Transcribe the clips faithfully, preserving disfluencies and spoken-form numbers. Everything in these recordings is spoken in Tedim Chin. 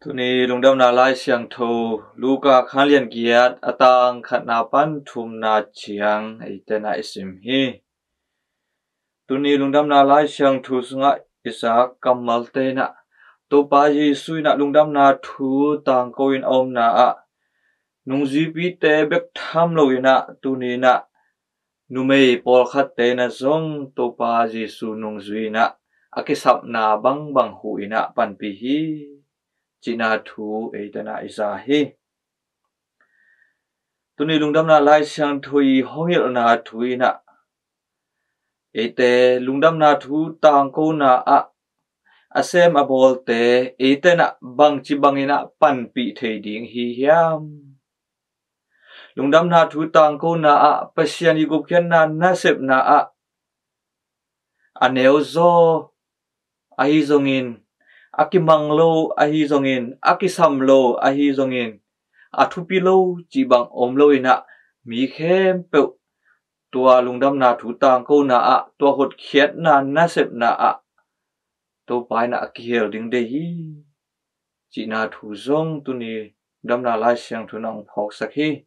Tuni lungdamna Lai Siangtho Luka khanlian giat a tang khatna pan thumna ciang eite na i sim hi. Tuni lungdamna Lai Siangtho sungah i zak kammalte inah Topa Jesu inah lungdamna thu tangko in a omna ah nungzuipite bek tham lo inah tuni inah numei pawlkhatte na zong Topa Jesu nungzui inah a kisapna bangbang huh inah panpih hi cihna thu eite na i za hi. Tuni lungdamna Lai Siangtho i hong hilhna thu inah eite lungdamna thu tangkona ah a sem a bawlte eite na bangci bangin ah panpih thei ding hi hiam? Lungdamna thu tangkona ah Pasian i gupkhiatna nasepna ah a neu zaw ahi zongin, a kimang lo ahi zongin, a kisam lo ahi zongin, a thupi lo cih bang om lo inah mi khempeuh tua lungdamna thu tangkona ah, tua hotkhiatna nasepna ah Topa inah a kihel ding deih hi cihna thu zong tuni lungdamna Lai Siangtho in a hong phawksak hi.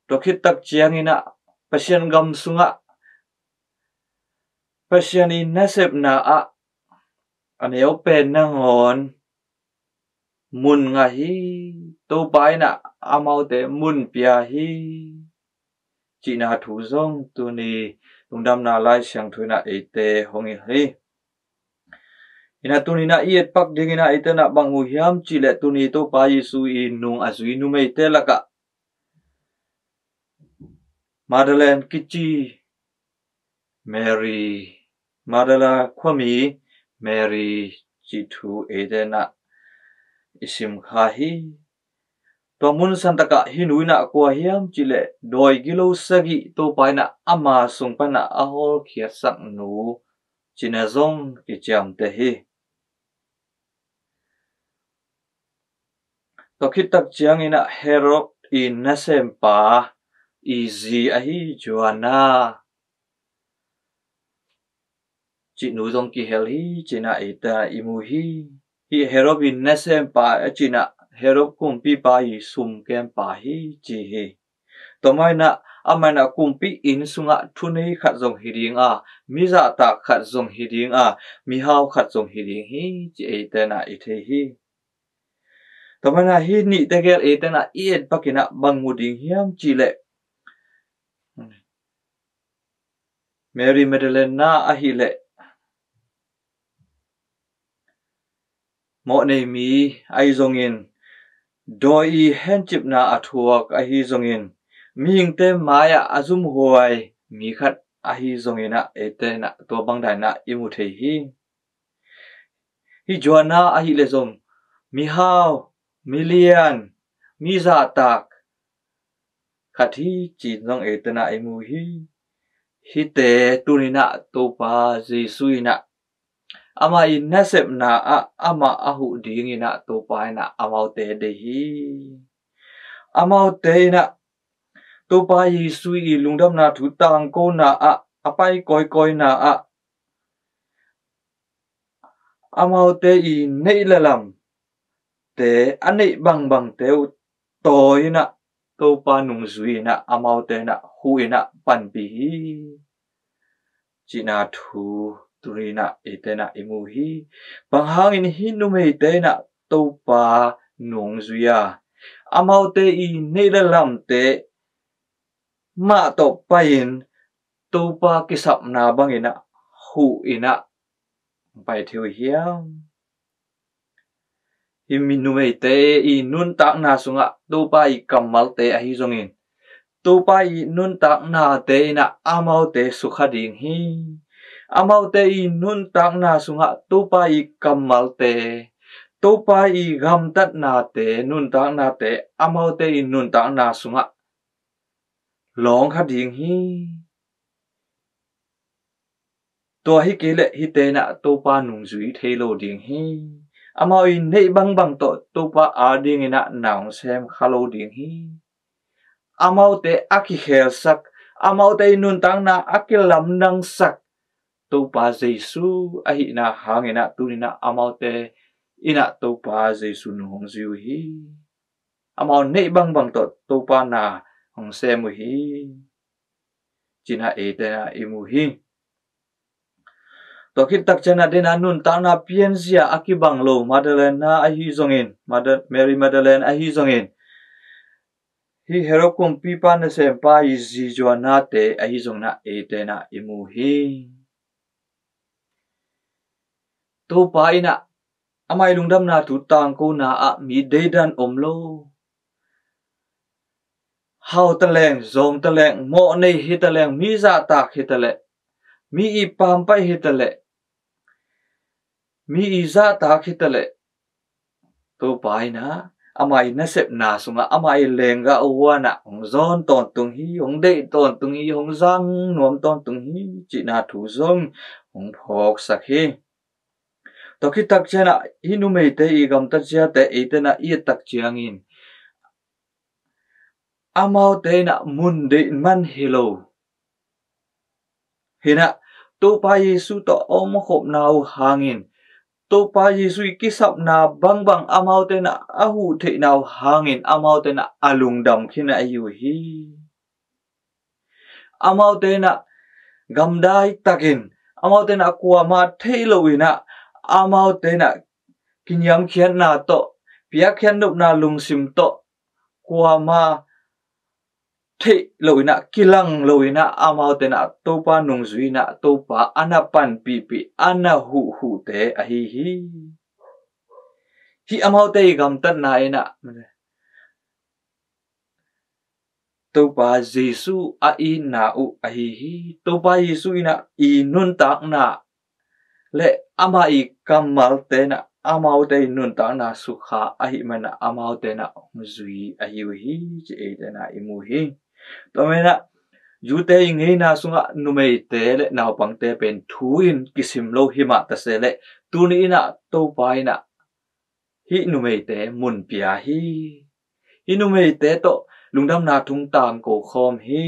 Tua khit tak ciang inah Pasian gam sungah Pasian i nasepna ah a neu pen nangawn mun ngah hi. Topa inah amaute mun pia hi cihna thu zong tuni lungdamna Lai Siangtho inah eite hong hilh hi. Inah tuni inah i etpak ding inah eite na bang uh hiam cihleh tuni Topa Jesu i nung a zui numeite lakah Magdalene kici Mary, Magdala khuami Mary cih thu eite na i sim kha hi. Tua mun santakah hih nu inah kua hiam cihleh dawi gilo sagih Topa inah ama sung panah a hawlkhiatsak nu cihna zong kiciamteh hi. Tua khit tak ciang inah Herod i nasempa i zi ahi Joanna cih nu zong kihel hi cihna eite i mu hi. Hih Herod i nasempa a cihna Herod kumpipa i sumkempa hi ci hi. Tua mah inah amah inah kumpi inn sungah thunei khat zong hi ding a, mi zahtak khat zong hi ding a, mihau khat zong hi ding hi ci eite na i thei hi. Tua mah inah hih nihte gel eite na i etpak inah bang mu ding hiam cihleh Mary Magdalena ahihleh mawhnei mi ahi zongin, dawi i hencipna a thuak ahi zongin, mihingte mai-ah a zumhuai mi khat ahi zongin ah eite na tua bang dan inah i mu thei hi. Hih Joanna ahihleh zong mihau, milian, mi zahtak khat hi ci-in zong eite na i mu hi. Hihte tuni inah Topa Jesu inah amah i nasepna ah amah a huh ding inah Topa inah amaute deih hi. Amaute inah Topa Jesu i lungdamna thu tangkona ah a pai kawikawina ah amaute i neih le lamte a neih bangbangte uh tawi inah Topa nungzui inah amaute inah huh inah panpih hi cihna thu tuni inah eite na i mu hi. Bang hangin hih numeite inah Topa nungzui a amaute i neih le lamte mah tawh pai-in Topa kisapna bang inah huh inah pai thei uh hiam? Hih mi numeite i nuntakna sungah Topa i kammalte ahi zongin, Topa i nuntaknate inah amaute sukha ding hi. Amaute i nuntakna sungah Topa i kammalte, Topa i gamtatnate, nuntaknate amaute i nuntakna sungah lawng kha ding hi. Tua hi kei leh hihte inah Topa nungzui thei lo ding hi. Amau i neih bangbang tawh Topa ading inah na hong sem kha lo ding hi. Amaute a kikhelsak, amaute i nuntakna a kilamdangsak Topa Jesu ahihna hang inah tuni inah amaute in ah Topa Jesu nung hong zui uh hi. Amau neih bangbang tawh Topa na hong sem uh hi, ci-in ah eite in ah i mu hi. Tua khit tak ciangin ah den a nuntakna pianzia a kibang lo Magdalena ahi zongin, Magda-, Mary Magdalene ahi zongin, hih Herod kumpipa nasempa i zi Joannate ahi zongin ah eite in ah i mu hi. Topa in ah ama i lungdamna thu tangkona ah mi deidan om lo. Hau taleng, zawng taleng, mawhnei hi taleng, mi zahtak hi taleh, mi i pampaih hi taleh, mi i zahtak hi taleh, Topa in ah ama i nasepna sungah ama i lenggah uan ah hong zawn tawntung hi, hong deih tawntung hi, hong zang nuam tawntung hi, cihna thu zong hong phawksak hi. Tua khit tak ciangin ah hih numeite i gamtat ziate eite in ah i et tak ciangin amaute in ah mun deih man hi lo. Hi in ah Topa Jesu tawh a omkhopna uh hangin, Topa Jesu i kisapna bangbang amaute in ah a huh theihna uh hangin amaute in ah a lungdam khin ahi uh hi. Amaute in ah gamdai takin, amaute in ah kuamah theih loh in ah, amaute in ah kiniamkhiatna tawh, piakkhiat nopna lungsim tawh, kuamah theih loh in ah, kilang loh in ah, amaute in ah Topa nungzui in ah, Topa a na panpihpih, a na huhhuhte ahi hi. Hih amaute i gamtatna in ah Topa Jesu a itna uh ahi hi. Topa Jesu in ah i nuntakna le ama i kammalte in ah amaute i nuntakna sukha ahih manin ah amaute in ah hong zui ahi uh hi, ci eite in ah i mu hi. Tua manin ah Jew-te i ngeina sungah numeite le naupangte pen thu in kisim lo hi mah ta se leh, tuni in ah Topa in ah hih numeite mun pia hi. Hih numeite tawh lungdamna thu tangko khawm hi,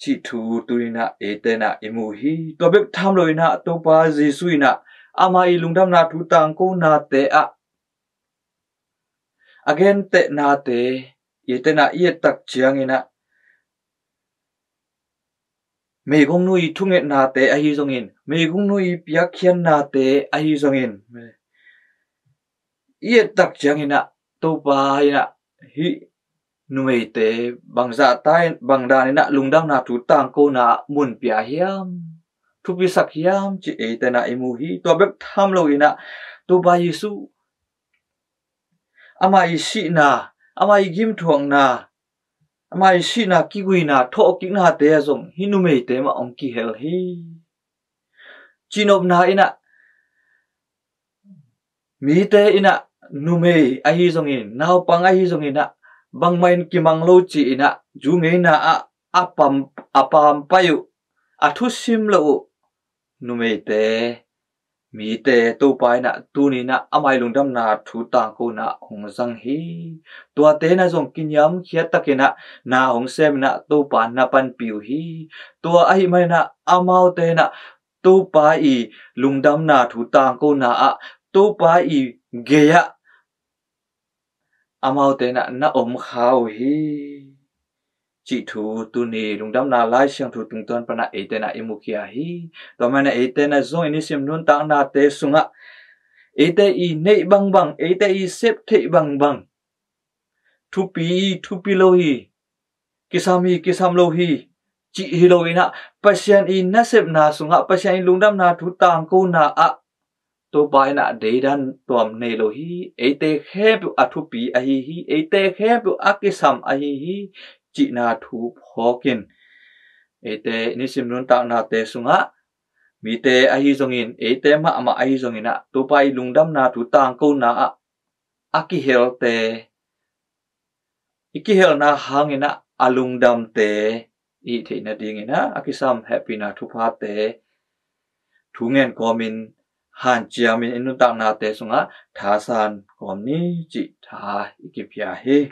cih thu tuni in ah eite in ah i mu hi. Tua bek tham lo in ah Topa Jesu in ah ama i lungdamna thu tangkonate ah a gentehnate eite in ah i et tak ciangin ah meigongnu i thungetnate ahi zongin, meigongnu i piakkhiatnate ahi zongin, i et tak ciangin ah Topa in ah hih numeite bangzah ta in, bangdan in ah lungdamna thu tangkona ah mun pia hiam, thupisak hiam, ci eite in ah i mu hi. Tua bek tham lo in ah Topa Jesu ama i sihna, ama i gimthuakna, ama i sihna kiguina thawhkiknate ah zong hih numeite mah hong kihel hi. Cihnopna in ah mite in ah numei ahi zongin, naupang ahi zongin ah bangmah in kimang lo ci-in ah Jew ngeina ah a pam, a pampaih uh, a thusim loh uh numeite, mite Topa in ah tuni in ah ama i lungdamna thu tangkona ah hong zang hi. Tuate in ah zong kiniamkhiat takin ah na hong sem in ah Topa na panpih uh hi. Tua ahih manin ah amaute in ah Topa i lungdamna thu tangkona ah Topa i gei-ah amaute in ah na om kha uh hi, cih thu tuni Lungdamna Lai Siangtho tungtawn pan ah eite in ah i mukhia hi. Tua manin ah eite in ah zong i nisim nuntaknate sungah eite i neih bangbang, eite i sep theih bangbang, thupi hi, thupi lo hi, kisam hi, kisam lo hi, cih hi lo in ah Pasian i nasepna sungah, Pasian i lungdamna thu tangkona ah Topa in ah deidan tuam nei lo hi. Eite khempeuh a thupi ahi hi, eite khempeuh a kisam ahi hi, cihna thu phawkin eite i nisim nuntaknate sungah mite ahi zongin, eite mahmah ahi zongin ah Topa i lungdamna thu tangkona ah a kihelte, i kihelna hangin ah a lungdamte i hih theih nadingin ah a kisam hehpihna thuphate thu ngen kawmin hanciamin i nuntaknate sungah thasan kawm ni, cih tha i kipia hi.